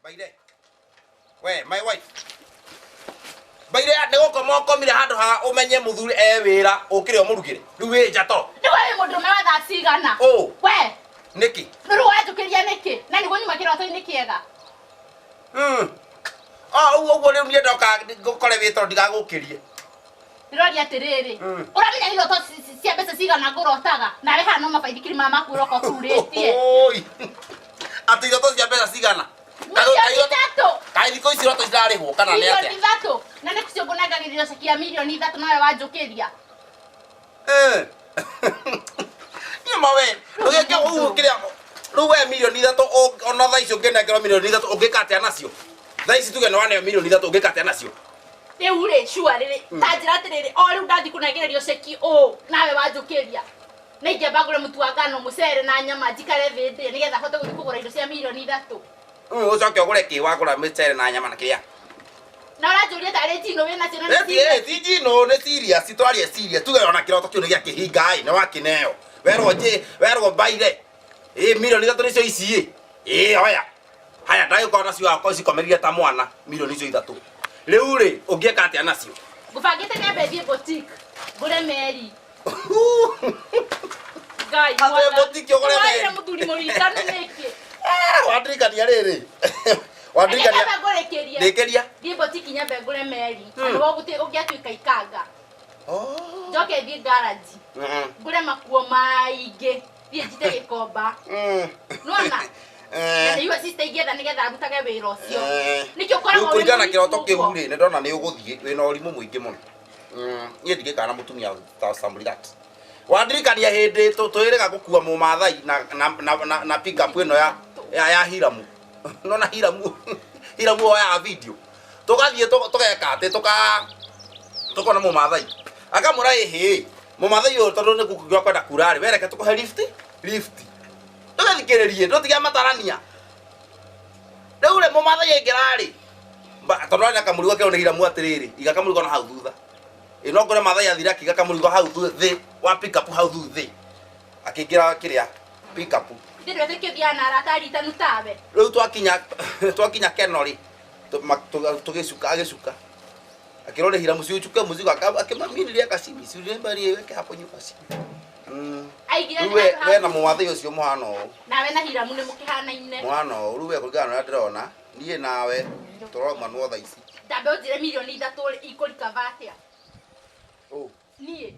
Baire. We, my wife. Baire nĩ gũkoma ũkomire handũ ha ũmenye mũthuri e wĩra ũkĩre ũmũrugĩre. Rĩu wĩ nja to. Rĩu we wĩ mũndũrũme wa thaa cigana? Ũ. We, Nĩkĩ? rĩu wanjũkĩria nĩkĩ? Na nĩguo nyuma kĩroto-inĩ kĩega. Ah, ũguo ũguo rĩu niĩ ndoka ngũkore wĩ toro ndigagũkĩrie. Ndĩroria atĩrĩrĩ, ũramenya iroto cia mbeca cigana ngũrotaga? Nawe haha no mabaithikiri maya maku ũroka ũkururĩtie. Oi. Atĩ iroto cia mbeca cigana? Milioni 3. Kaĩ thikũ ici iroto cirarĩhwo kana nĩ Milioni atĩa? 3. Na nĩ cio ngũnengagĩrĩrio ceki ya milioni 3 nawe wanjũkĩria. Eh. Niĩ ma we, ndũgĩke ũguo kĩrĩa rĩu we milioni 3 ona thaa ici ũngĩnengerwo milioni 3 ũngĩka atĩa nacio? Thaa ici tuge nĩ waneo milioni 3 ũngĩka atĩa nacio? Rĩu rĩ, sure rĩrĩ, ta njĩra atĩrĩrĩ, o rĩu ndathiĩ kũnengererio ceki ũũ, nawe wanjũkĩria. Na ingĩamba ngũre mũtu wa ngano, mũcere na nyama njikare thĩ ndĩe nĩgetha hote gũthiĩ kũgũra indo cia milioni 3. Ũcoke ũgũre kĩ wagũra mĩcere na nyama na kĩrĩa? Na ũranjũria tarĩ njino wĩ nacio na nĩ Ĩ, serious. ti njino nĩ serious twarie serious tuge ona kĩroto kĩu nĩ gĩa kĩhinga ĩ nĩ wakĩneo werwo njĩ werwo mbaire ĩ milioni 3 nĩcio ici ĩ ĩ oya haya ndagĩkorwo nacio wakwa cikomerire ta mwana milioni icio 3 rĩu rĩ ũngĩka atĩa nacio? Ngũbangĩte nyambe thiĩ boutique ngũre meri. Ngai, Atĩ mwana. boutique ũgũre Wagire meri? mũthuri mũritanu nĩkĩ? Ah, wandirikania rĩrĩ Reke wandirikania nyambe ngũrĩkĩrie. ndĩkĩria. Thiĩ boutique nyambe ngũre meri. Na nĩguo ũngĩatuĩka ikanga. Oh. Njoke thiĩ garage ngũre makuo maingĩ thiĩ njite gĩkomba. Nĩwona? Na nĩiwe sister ingĩetha nĩgetha arutage wĩra ũcio. Nĩkĩo ũkoragwo Rĩu wĩ kũringana na mũritũ kĩroto kĩu ũguo. rĩ nĩ ndona nĩ ũgũthiĩ wĩna ũrimũ mũingĩ mũno. Niĩ ndingĩkana na mũtumia ta somebody that wandirikania hĩndĩ twĩrĩga gũkua mũmathai na na na na, na pick up ĩno ya ya, ya Hiramu nona Hiramu Hiramu oyaga video tũgathiĩ tũgeka atĩ tũka tũkona mũmathai akamũra ĩhĩ mũmathai ũyũ tondũ nĩ gũkiuga kwenda kura rĩ wereke tũkũhe lift lift tũgathikĩrĩrie ndũtige matarania rĩu rĩ mũmathai aingĩra rĩ tondũ arĩ na kamũrigo kĩo nĩ Hiramu atĩrĩrĩ iga kamũrigo na hau thutha ĩ no ngore mathai athire akĩiga kamũrigo hau thĩ wa pick up hau thĩ akĩingĩra kĩrĩa pick up. Ithe ndwetĩkio thiaga na arata aritanu tawe. Rĩu twakinya twakinya keno rĩ tũgĩcuka agĩcuka akĩrwo nĩ Hiramu siuchuke mũzigo akĩmaminiria kacini siulembarie weke hapo nyumba si. Aigire Rĩu we handũ we na ha- mũmathai ũcio mũhana ũũ. Nawe na Hiramu nĩ mũkĩhanaine. Mũhana ũũ rĩu we kũringana na ũrĩa ndĩrona niĩ nawe tũraumanwo thaa ici. Ndambe ũnjĩre milioni 3 rĩ ikũrikava atĩa? Ũ. Niĩ.